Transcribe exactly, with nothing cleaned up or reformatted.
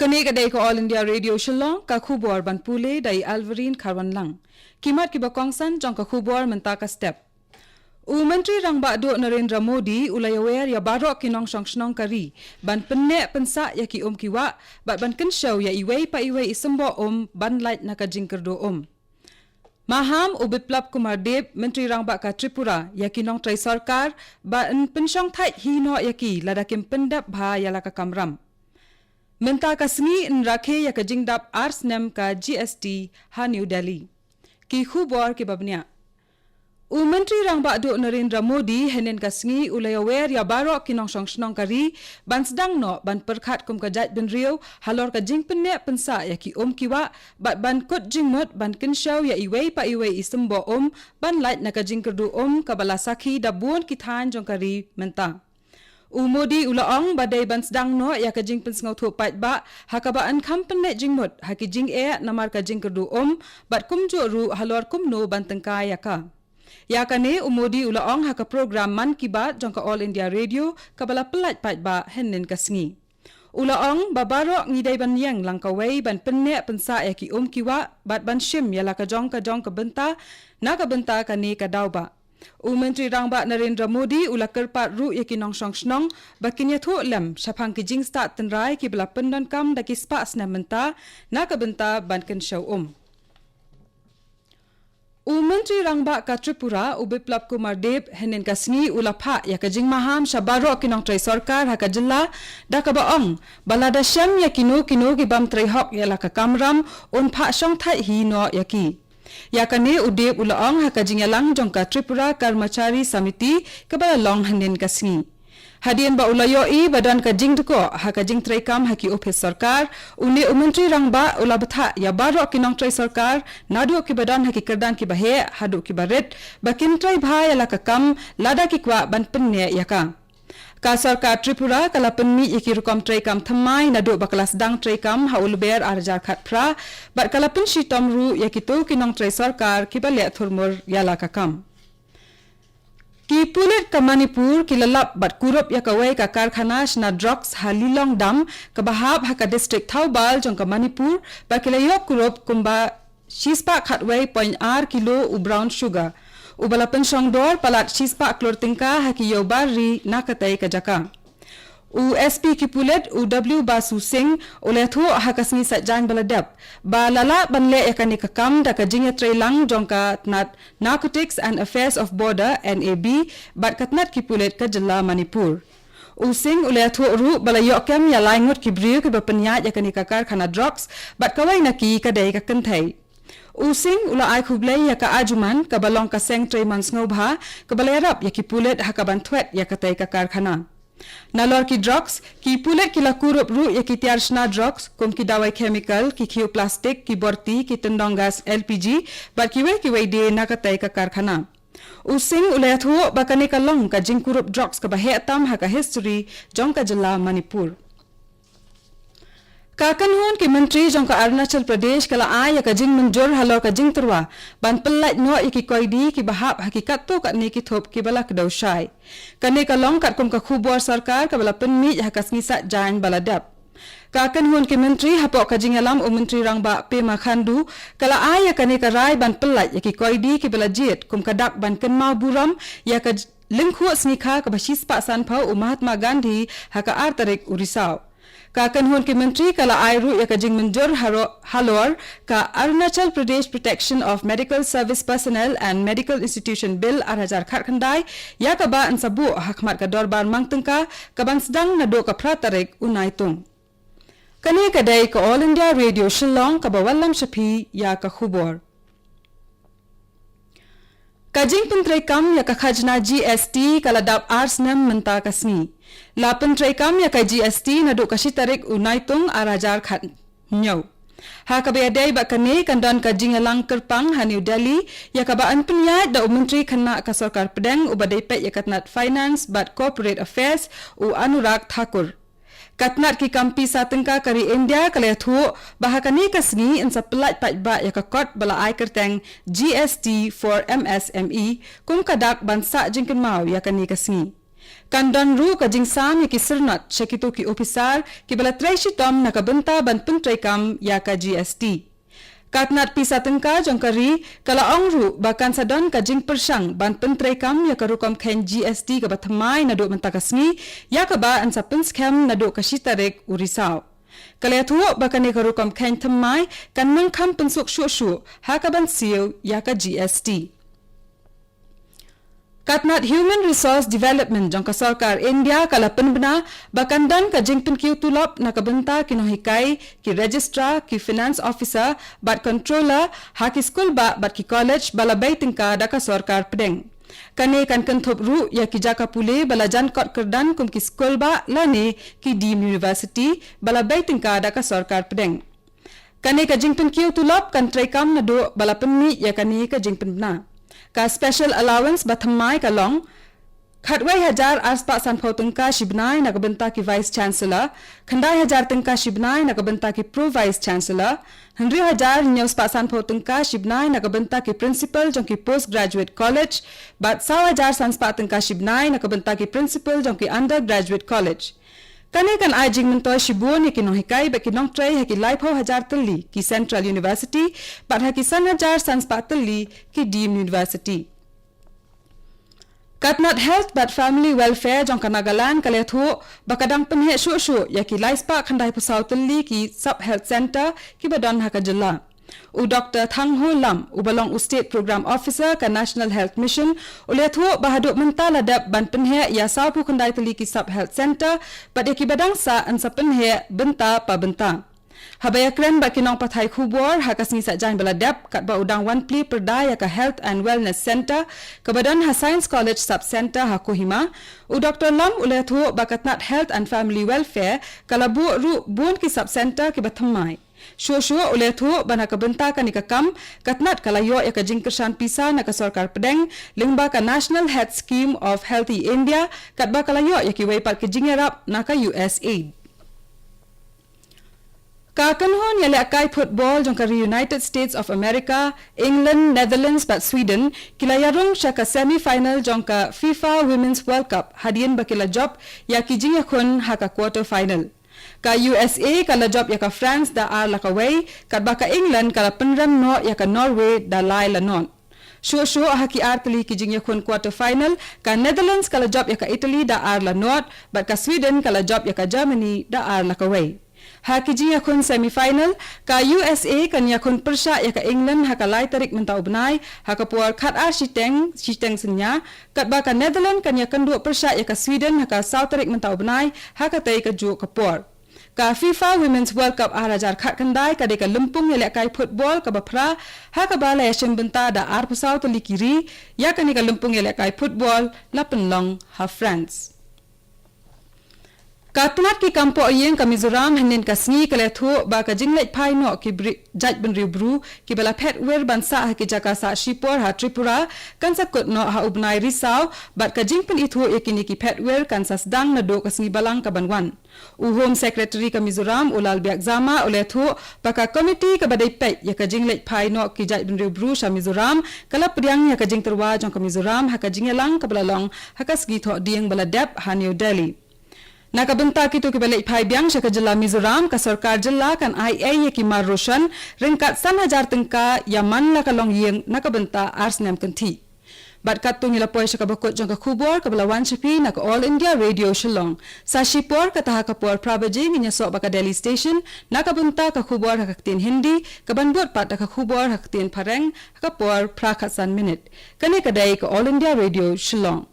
Kane ka dei ka All India Radio Shillong, ka khubor ban pule da i Alverine Kharwanlang. Ki mat kiba kongsan jong ka khubor mynta ka step. U Myntri Rangbah Duh Narendra Modi u la ïawer ïa baroh ki nongshong shnong ka ri ban pynneh pynsah ïa ki um ki wah bad ban kynshew ïa iwei pa iwei i symboh um ban lait na ka jingkyrduh um. Maham u Biplab Kumar Deb, Myntri Rangbah ka Tripura, ïa ki nongtrei sorkar ban pynshong thait hi noh ïa ki lada kim pyndep bha ïa la ka kamram. Mynta ka sngi yn rakhe ïa ka jingdap ar snem ka G S T ha New Delhi. Ki khubor kiba bniah. U Myntri Rangbah Duh Narendra Modi hynnin ka sngi u la ïawer ïa baroh ki nongshong shnong ka ri ban sdang noh ban pyrkhat kum ka jaitbynriew halor ka jingpynneh pynsah ïa ki um ki wah bad ban kut jingmut ban kynshew ïa iwei pa iwei i symboh um ban lait na ka jingkyrduh um kaba la sakhi da bun ki thaiñ jong ka ri mynta. U Modi u la ong ba dei ban sdang noh ïa ka jingpynsngewthuh paidbah ha kaba yn kham pynleit jingmut ha ki jingeh namar ka jingkyrduh um bad kumjuh ruh halor kumno ban tyngkai ïa ka. Ïa kane u Modi u la ong ha ka program Mann Ki Baat jong ka All India Radio kaba la pyllait paidbah hynnin ka sngi. U la ong ba baroh ngi dei ban ïeng lang kawei ban pynneh pynsah ïa ki um ki wah bad ban shim ïa la ka jong ka jong ka bynta na ka bynta kane ka daw ba. U Myntri Rangbah Narendra Modi u la kyrpad ruh ïa ki nongshong shnong ba kin ïathuh lem shaphang ki jingstad tynrai kiba la pyndonkam da ki spah snem mynta na ka bynta ban kynshew um. U Myntri Rangbah ka Tripura u Biplab Kumar Deb hynnin ka sngi u la phah ïa ka jingmaham sha baroh ki nongtrei sorkar ha ka jylla da kaba ong ba lada shem ïa kino kino ki bym trei hok ïa la ka kamram un phah shong thait hi noh ïa ki. Ïa kane u Deb u la ong ha ka jingïalang jong ka Tripura Karmachari Samiti kaba la long hynnin ka sngi. Hadien ba u la ïohi ba don ka jingdkoh ha ka jingtreikam ha ki ophis sorkar, une u Myntri Rangbah u la bthah ïa baroh ki nongtrei sorkar naduh kiba don ha ki kyrdan kiba heh haduh kiba rit ba kin trei bha ïa la ka kam lada ki kwah ban pynneh ïa ka. Ka sorkar Tripura ka la pynmih ïa ki rukom treikam thymmai naduh ba ka la sdang treikam ha u Lber ar hajar khatphra bad ka la pynshitom ruh ïa kito ki nongtrei sorkar kiba leh thurmur ïa la ka kam. Ki pulit ka Manipur ki la lap bad kurup ïa kawei ka karkhana shna drugs ha Lilong Dam kaba hap ha ka district Thoubal jong ka Manipur ba ki la ïoh kurup kumba shispah khatwei point ar kilo u brown sugar uba la pynshong dor palat shispah klur tyngka ha ki ïew bar ri na katei ka jaka. U S P ki pulit u W Basu Singh u la ïathuh ha ka sngi Saitjaiñ ba la dep ba la lah ban leh ïa kane ka kam da ka jingïatreilang jong ka tnat Narcotics and Affairs of Border, N A B, bad ka tnat ki pulit ka jylla Manipur. U Singh u la ïathuh ruh ba la ïoh kem ïa lai ngut ki briew kiba pynïaid ïa kane ka karkhana drugs bad kawei na ki ka dei ka kynthei. U Singh u la ai khublei ïa ka Ajuman kaba long ka seng treimon sngewbha kaba la ïarap ïa ki pulit ha kaban thwet ïa katei ka karkhana. Nalor ki drugs, ki pulit ki la kurup ruh ïa ki tiar shna drugs kum ki dawai chemical, ki khiew plastik, ki borti, ki tyndong gas L P G bad kiwei kiwei de na katei ka karkhana. U Singh u la ïathuh ba kane ka long ka jingkurup drugs kaba heh tam ha ka history jong ka jylla Manipur. Ka kynhun ki myntri jong ka Arunachal Pradesh ka la ai ïa ka jingmynjur halor ka jingtyrwa ban pyllait noh ïa ki koidi kiba hap ha ki katto katne ki thup kiba la kdew shai. Kane ka long katkum ka khubor sorkar kaba la pynmih ha ka sngi Saitjaiñ ba la dep. Ka kynhun ki myntri hapoh ka jingïalam u Myntri Rangbah Pema Khandu ka la ai ïa kane ka rai ban pyllait ïa ki koidi kiba la jied kum ka dak ban kynmaw burom ïa ka j-, lyngkhuh sngikha kaba shispah sanphew u Mahatma Gandhi ha ka ar tarik u Risaw. Ka kynhun ki myntri ka la ai ruh ïa ka jingmynjur haro-, halor ka Arunachal Pradesh Protection of Medical Service Personnel and Medical Institution Bill ar hajar khatkhyndai ïa kaba yn sa buh ha khmat ka dorbar mang tyngka kaban sdang naduh ka phra tarik u Naitung. Kane ka dei ka All India Radio Shillong kaba wallam sha phi ïa ka khubor. Ka jingpyntreikam ïa ka khajna G S T ka la dap ar snem mynta ka sngi. La pyntreikam ïa ka G S T naduh ka shi tarik u Naitung ar hajar khathynñiew. Ha kaba ïadei bad kane kan don ka jingïalang kyrpang ha New Delhi ïa kaba yn pynïaid da u Myntri Khynnah ka Sorkar Pdeng uba dei peit ïa ka tnat Finance bad Corporate Affairs u Anurag Thakur. Ka tnat ki kam pisa tyngka ka ri India ka la ïathuh ba ha kane ka sngi yn sa pyllait paidbah ïa ka kot ba la ai kyrteng G S T for M S M E kum ka dak ban sah jingkynmaw ïa kane ka sngi. Kan don ruh ka jingsam ïa ki syrnot sha kito ki ophisar kiba la trei shitom na ka bynta ban pyntreikam ïa ka G S T. Ka tnat pisa tyngka jong ka ri ka la ong ruh ba kan sa don ka jingpyrshang ban pyntreikam ïa ka rukom kheiñ G S T kaba thymmai naduh mynta ka sngi, ïa kaba yn sa pynskhem naduh ka shi tarik u Risaw. Ka la ïathuh ba kane ka rukom kheiñ thymmai kan nang kham pynsuk shuh shuh ha kaban siew ïa ka G S T. Ka tnat Human Resource Development jong ka sorkar India ka la pynbna ba kan don ka jingpynkiew tulop na ka bynta ki nonghikai, ki registrar, ki finance officer bad controller ha ki skul bah bad ki college ba la bei tyngka da ka sorkar pdeng. Kane kan kynthup ruh ïa ki jaka pule ba la jan kot kyrdan kum ki skul bah lane ki deemed university ba la bei tyngka da ka sorkar pdeng. Kane ka jingpynkiew tulop kan treikam naduh ba la pynmih ïa kane ka jingpynbna. Ka special allowance ba thymmai ka long khatwei hajar arspah sanphew tyngka shi bnai na ka bynta ki vice chancellor, khyndai hajar tyngka shi bnai na ka bynta ki pro vice chancellor, hynriew hajar hynñiew spah sanphew tyngka shi bnai na ka bynta ki principal jong ki postgraduate college, bad saw hajar san spah tyngka shi bnai na ka bynta ki principal jong ki undergraduate college. Kane kan ai jingmyntoi shibun ïa ki nonghikai bad ki nongtrei ha ki laiphew hajar tylli ki Central University bad ha ki san hajar san spah tylli ki deemed university. Ka tnat Health bad Family Welfare jong ka Nagaland ka la ïathuh ba ka dang pynheh shuh shuh ïa ki laispah khyndai phew saw tylli ki sub health centre kiba don ha ka jylla. U Doktor Thangho Lam, uba long u State Program Officer ka National Health Mission, u la ïathuh ba haduh mynta la dep ban pynheh ïa saw phew khyndai tylli ki sub health centre bad ïa kiba dang sah yn sa pynheh bynta pa bynta. Haba ïakren bad ki nongpathai khubor ha ka sngi Saitjaiñ ba la dep katba u dang wan plie pyrda ïa ka Health and Wellness Centre kaba don ha Science College Sub Centre ha Kohima, u Doktor Lam u la ïathuh ba ka tnat Health and Family Welfare ka la buh ruh bun ki sub centre kiba thymmai. Shuh shuh u la ïathuh ba na ka bynta kane ka kam, ka tnat ka la ïoh ïa ka jingkyrshan pisa na ka sorkar pdeng lyngba ka National Health Scheme of Healthy India, katba ka la ïoh ïa kiwei pat ki jingïarap na ka U S aid. Ka kynhun ïalehkai football jong ka ri United States of America, England, Netherlands bad Sweden ki la ïarung sha ka semi final jong ka FIFA Women's World Cup hadien ba ki la jop ïa ki jingïakhun ha ka quarter final. Ka U S A ka la jop ïa ka France da ar la kawei, katba ka England ka la pynrem noh ïa ka Norway da lai la nod. Shuh shuh ha ki ar tylli ki jingïakhun quarter final, ka Netherlands ka la jop ïa ka Italy da ar la nod, bad ka Sweden ka la jop ïa ka Germany da ar la kawei. Ha ki jingïakhun semi final, ka U S A kan ïakhun pyrshah ïa ka England ha ka lai tarik mynta u bnai ha ka por khatar shiteng, shiteng synñia, katba ka Netherlands kan ïakynduh pyrshah ïa ka Sweden ha ka saw tarik mynta u bnai ha katei kajuh ka por. Ka FIFA Women's World Cup ar hajar khatkhyndai ka dei ka lympung ïalehkai football kaba phra ha kaba la ïashim bynta da arphew saw tylli ki ri. Ïa kane ka lympung ïalehkai football la pynlong ha France. Ka tnat ki kam pohïing ka Mizoram hynnin ka sngi ka la ïathuh ba ka jingleit phai noh ki bri-, jaitbynriew bru kiba la phet wir ban sah ha ki jaka sah shipor ha Tripura kan sa kut noh ha u bnai Risaw, bad ka jingpynithuh ïa kine ki phet wir kan sa sdang naduh ka sngi Balang kaban wan. U Home Secretary ka Mizoram, u Lalbiakzama, u la ïathuh ba ka komiti kaba dei peit ïa ka jingleit phai noh ki jaitbynriew bru sha Mizoram ka la pdiang ïa ka jingtyrwa jong ka Mizoram ha ka jingïalang kaba la long ha ka sngi Thohdieng ba la dep ha New Delhi. Na ka bynta kito kiba leit phai biang sha ka jylla Mizoram, ka sorkar jylla kan ai ei ïa ki mar ration ryngkat san hajar tyngka ïa man la ka longïing na ka bynta ar snem kynthih. Bad katto ngi la poi sha kaba kut jong ka khubor kaba la wan sha phi na ka All India Radio Shillong. Sa shipor, kata ha ka por phra baje ngin ïasoh bad ka Delhi Station na ka bynta ka khubor ha ka ktien Hindi, kaban bud pat da ka khubor ha ka ktien Phareng ha ka por phra khatsan minit. Kane ka dei ka All India Radio Shillong.